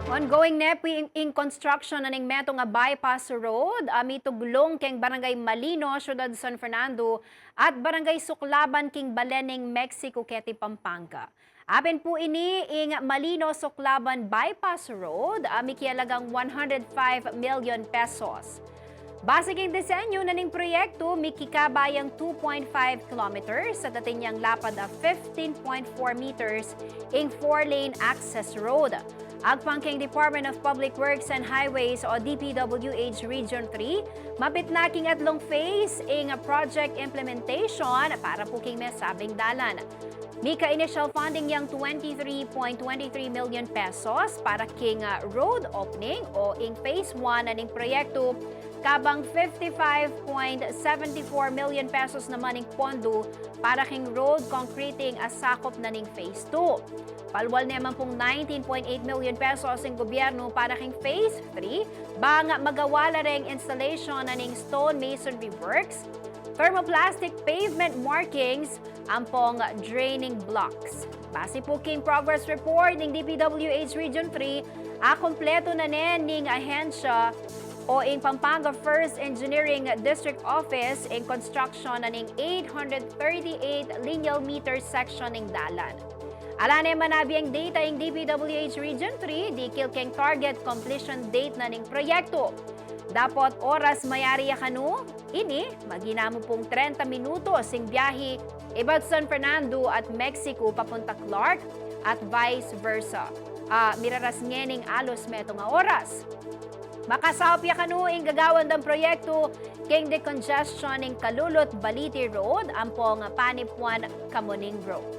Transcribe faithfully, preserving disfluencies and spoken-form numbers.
Ongoing ne pu ing, ing construction na ning metung a bypass road a mituglung keng Barangay Malino, Syudad San Fernando, at Barangay Suclaban king balen ning Mexico keti Pampanga. Apin pu ini ing Malino Suclaban Bypass Road a mikialagang one hundred five million pesos. Base king disenyu na ning proyektu, mikikaba yang two point five kilometers at atin yang lapad a fifteen point four meters ing four-lane access road. Agpang king Department of Public Works and Highways o D P W H Region three, mapit na king atlung phase ing project implementation para pu king mesabing dalan. Mika initial funding yang twenty-three point twenty-three million pesos para king, ah, road opening o ing phase one na ning proyektu, kabang fifty-five point seventy-four million pesos naman ing pondu para king road concreting a sakup na ning phase two. Palual ne man pung nineteen point eight million pesos ing gobyernu para king phase three, bang magawa la reng installation na ning stone masonry works, thermoplastic pavement markings, ampong draining blocks. Base pu king progress report ning D P W H Region three, a kumpletu na ne ning ahensya o ing Pampanga First Engineering District Office ing construction na ning eight hundred thirty-eight lineal meter section ning dalan. Ala ne man abiang data ing D P W H Region three dikil keng target completion date na ning proyektu. Dapot oras mayari ya kanu, ini, maginamu pung trenta minutos ing biahi ibat San Fernando at Mexico papunta Clark at vice versa. Ah, miraras ngening alus metung a oras. Makasaup ya kanu ing gagawan dang proyektu keng decongestion ning Calulot Balite Road ampong Panipuan Camuning Road.